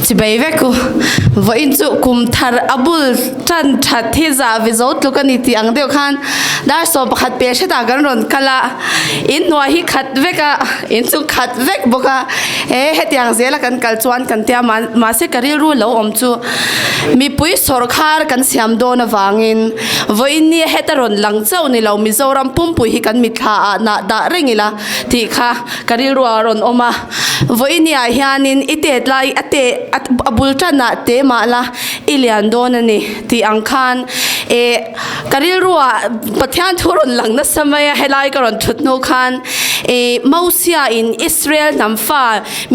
Chibai vek u. Vawiin chu kum thar a bul tan that hi zah ve zo tluk a ni tih ang deuh khan dar 11 pe hretah kan rawn kal a, in hnuai hi khat vek a, in chu khat vek bawk a, he hetiang zela kan kal chuan kan tia mahse ka rilru lo awm chu mipui sawrkhar kan siam dawn avangin vawiin ni heta rawn lang chauh ni lo Mizoram pumpui hi kan mitthla ah nah dah reng ila tih kha ka rilru a rawn awm a. Vawinia hianin i tet lai a te a bul tanah te mah la i lian dawn a ni tih ang khan eh ka rilruah Pathian thu rawn lang nasa mai a helai ka rawn thut hnu khan eh Mosia in Israel hnam fa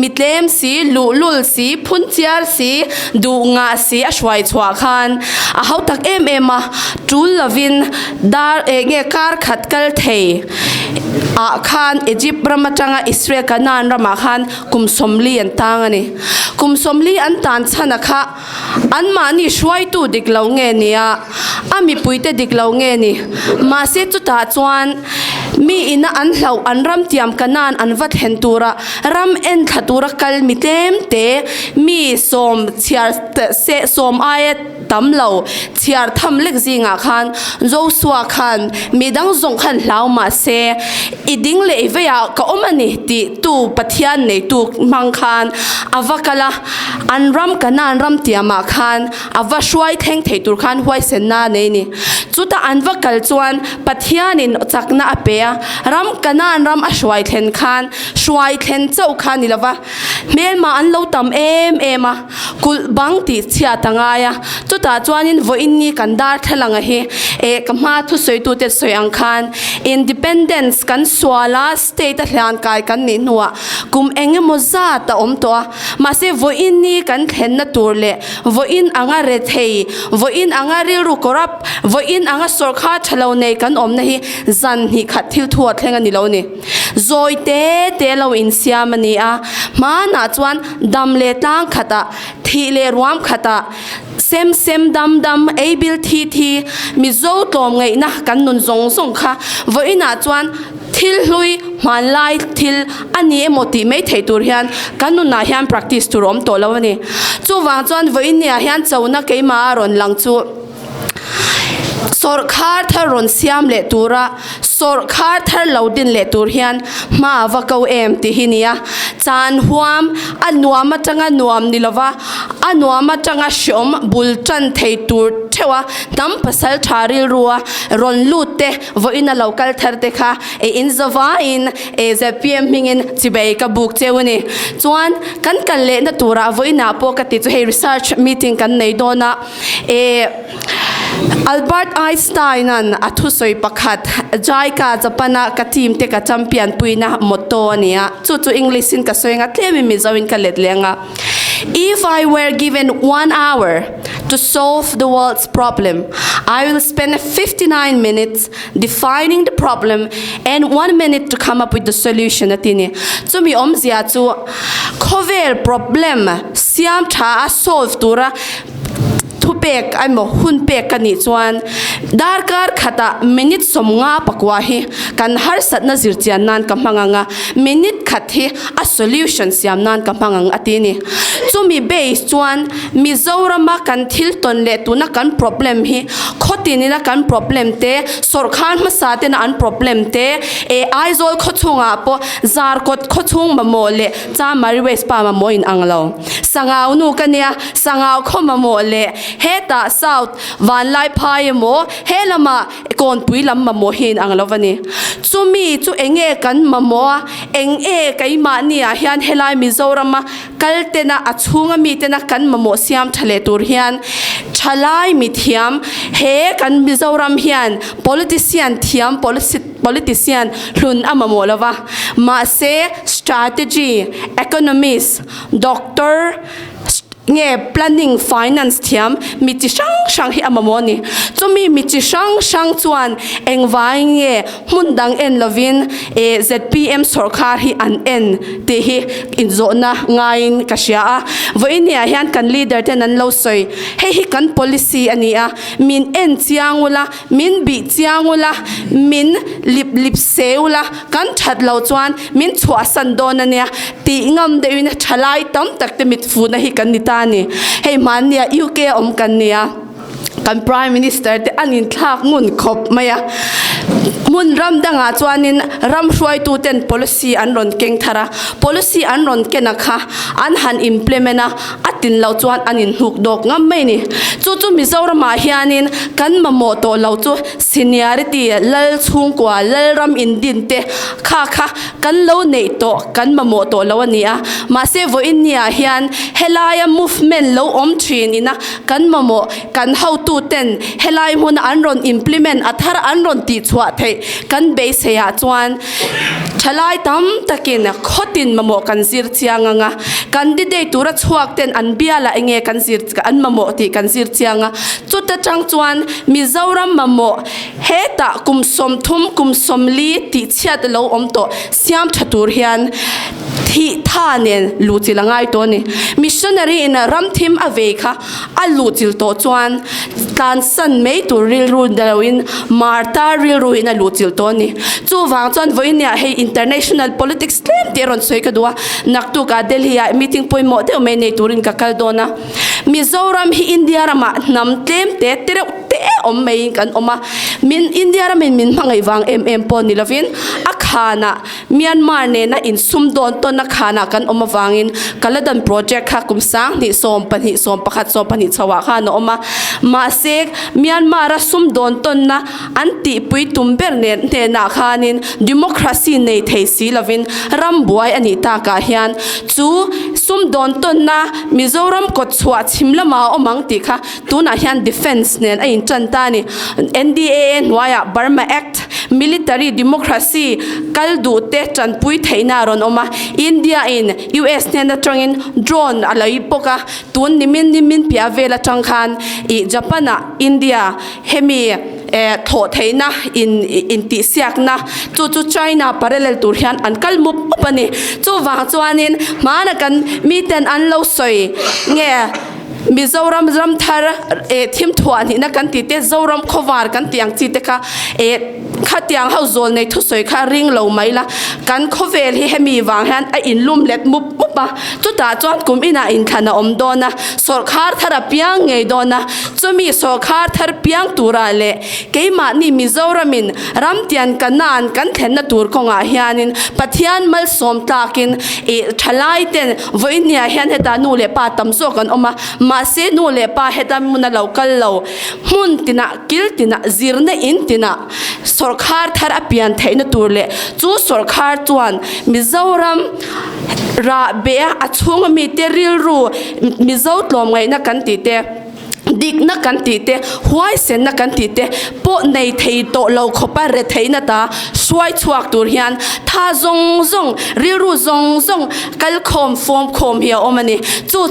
mitlem si luhlul si phunchiar si duh ngah si a hruai chhuah khan a hau tak em em a tul lovin dar eh nge kar khat kal thei ah khan Egypt ram atanga Israel Canaan ramah khan kum 40 an tang a ni. Kum 40 an tan chhan a kha anmahni hruaitu dik lo nge nia, a mipuite dik lo nge ni. Mahse chutah chuan mi ina an hlauh an ram tiam Canaan an va thlen tura ram en thla tura kal mi tlem te mi sawm chhiar se sawm aia tam lo chhiar tham lek zingah khan Joshua khan mi dang zawng khan hlau mah se i ding leh i veiah ka awm a ni tih tu Pathian neitu hmang khan a va kal a, an ram Kanaan ram tiamah khan a va hruai thleng thei tur khan huaisenna a nei ni. Chutah an va kal chuan Pathianin chakna a pe a, ram Kanaan ram a hruai thlen khan hruai thlen chauh kha ni lova hmelma an lo tam em em a. Kulh bang tih chhiat a ngai a, chutah chuanin vawiin ni kan darthlalang a hi eh ka hma thusawitute sawi ang khan Independence kan sual a, state a hlian kai kan nih hnuah kum eng emaw zat a awm tawh a, mahse vawiin ni kan thlenna tur leh vawiin anga rethei, vawiin anga rilru corrupt, vawiin anga sawrkhar tha lo nei kan awmna hi zan hnih khat thil thu a thleng a ni lo ni. Zawi te te lo insiam a ni a, hmanah chuan dam leh tlang khatah, thih leh ruam khatah, sem sem dam dam, ei bil thi thi, Mizo tlawmngaihna kan nun zawng zawng kha vawiinah chuan thil hlui hmanlai thil a ni emaw tih mai theih tur hian kan nunah hian practice tur a awm tawh lo a ni. Chuvang chuan vawiinniah hian chona keimah a rawn lang chu. Sawrkhar thar rawn siam leh tura sawrkhar thar lo din leh tur hian hma a va ko em tih hi nia. Chan huam a nuam atanga nuam ni lova a nuam atanga hreawm bul tan thei tur theuh a hnam pasal tha rilrua rawn lut te vawiin a lo kal thar te kha e in zavaiin e zpm hmingin chibei ka buk cheu a ni. Chuan kan kal lehna turah vawiinah pawh ka ti chu hei research meeting kan nei dawn a. E Albert Einstein-a'n a thusawi pakhat, JICA Japan-a ka team te ka champion puina motto a ni a, chu chu English-in ka sawi anga tlemin Mizo-in ka let leh anga, If I were given one hour to solve the world's problem, I will spend 59 minutes defining the problem and one minute to come up with the solution a ti ni. Chumi awmzia chu khawvel problem siam tha a solve tura Thupek emaw hun pek ka nih chuan darkar khatah minute 59 hi kan harsatna zirchian nan ka hmang ang a, minute khat hi a solution siam nan ka hmang ang a ti a ni. Chumi base chuan Mizorama kan thil tawn leh tuna kan problem hi khawtinina kan problem te, sawrkhar hmasa tena an problem te, eh Aizawl khawchhungah pawh Zarkawt khawchhung mamawh leh Chamari West pa mamawh in ang lo. Sangau nu ka nia, Sangau khaw mamawh leh hetah South Vanlaiphai emaw he lama Kawnpui lam mamawh hi in ang lo va ni. Chumi chu eng nge kan mamawh a, eng nge keimahni ah hian helai Mizorama kal tena a chhunga mi tena kan mamawh siam tha leh tur hian thalai mithiam he kan Mizoram hian politician thiam politician hlun a mamawh lo va, mahse strategy, economist, Doctor nge planning finance thiam mi chi hrang hrang hi a mamawh a ni. Chumi mi chi hrang hrang chuan engvai nge hmun dang en lovin eh zpm sawrkhar hi an en tih hi inzawhna ngaiin ka hria a. Vawiiniah hian kan leader ten an lo sawi hei hi kan policy a ni a, min en chiang ula, min bih chiang ula, min lip lip se ula, kan that lo chuan min chhuahsan dawn a nia. Tih ngam deuhin thalai tam tak te mit fuhna hi kan ni ta a ni. Hei hmannia UK a awm kan nia, kan Prime Minister te an inthlak ngun khawp mai a. Hmun ram dangah chuanin ram hruaitu ten policy an rawn keng thar a, policy an rawn ken a kha an han implement a, a tin loh chuan an inhnuk dawk ngam mai a ni. Chu chu Mizoramah hianin kan mamawh tawh lo chu seniority, lal chhungkua, lal ram indin te kha kha kan lo neih tawh, kan mamawh tawh lo a ni a. Mahse vawiin niah hian helaia movement lo awm thin ina kan mamawh, kan hotu ten helai hmuna an rawn implement, a thar an rawn tihchhuah theih kan beiseiah chuan thalai tam takin khawtin mamawh kan zir chiang ang a. Candidate tura chhuak ten an bialah enge kan zir an mamawh tih kan zir chiang a. Chuta tang chuan Mizoram mamawh Hetah kum 30, kum 40 tih chhiat a lo awm tawh siam tha tur hian thih tha nen luhchilh a ngai tawh a ni. Missionary in ramthim a vei kha a luhchilh tawh chuan tlansan mai tur rilru loin martar rilru in a luhchilh tawh a ni. Chuvang chuan vawinia hei international politics tlem tih a rawn sawi ka duh a, naktukah Delhi ah meeting pawimawh deuh mai nei turin ka kal dawn a. Mizoram hi India ramah hnam tlem te te reuh te awm maiin kan awm a, min India ramin min hmangaih vang em em pawh ni lovin a khanah Myanmar nena insum dawn tawnna khanah kan awm avangin Kaladan project kha kum 20 12 11 12 chhoah khan a awm a, mahse Myanmar-a sum dawn tawnna an tihpui tum ber nen hnenah khanin democracy nei thei si lovin ram buai a nih takah hian chu sum dawn tawnna Mizoram kawt chhuah chhim lamah a awm ang tih kha Tunah hian defence nen a intan ta a ni. NDAA hnuaiah Burma Act, military democracy kal duh te tanpui theihna a rawn awm a. India in US hnen atangin drone a lei bawk a. Tun nimin nimin piah vel atang khan ih Japan ah India hemi eh thlawh theihna in intihsiakna chu chu China parallel tur hian an kal mup mup a ni. Chuvang chuanin hmana kan miten an lo sawi nge. Mizoram ram thar eh thim thuah nihna kan tih te, Zoram khawvar kan tih ang chi te kha eh khatiang ho zawl nei thusawi kha ring lo mai la, kan khawvel hi hemi vang hian a inlum let mup mup a, chutah chuan kum inah inthlan a awm dawn a, sawrkhar thar a piang ngei dawn a, chumi sawrkhar thar piang turah leh keimahni Mizoramin ramtian Kanaan kan thlenna tur kawngah hianin Pathian malsawm tlakin eh thalai ten Vawinia hian hetah nu leh pa tam zawk an awm a, mahse nu leh pa heta hmun a lo kal lo. Hmun tinah, kil tinah, zirna in tinah sawrkhar thar a pian theihna tur leh chu sawrkhar chuan Mizoram rah beh a, a chhunga mite rilru Mizo tlawmngaihna kan tih te, Dikna kan tih te, huaisenna kan tih te pawh nei thei tawh lo khawpa retheihna ta hruai chhuak tur hian tha zawng zawng, rilru zawng zawng kal khawm fawm khawm hi a awm a ni. Chu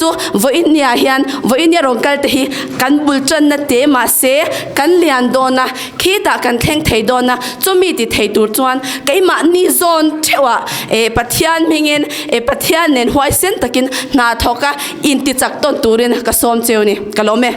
chu vawinia hian vawinia rawn kal te hi kan bul tanna te mahse kan lian dawn a, khitah kan thleng thei dawn a, chumi ti thei tur chuan keimahni zawn theuhah eh Pathian hmingin eh Pathian nen huaisen takin hna thawk a, Inti chak tawn turin ka sawm cheu ni. Ka lawm e.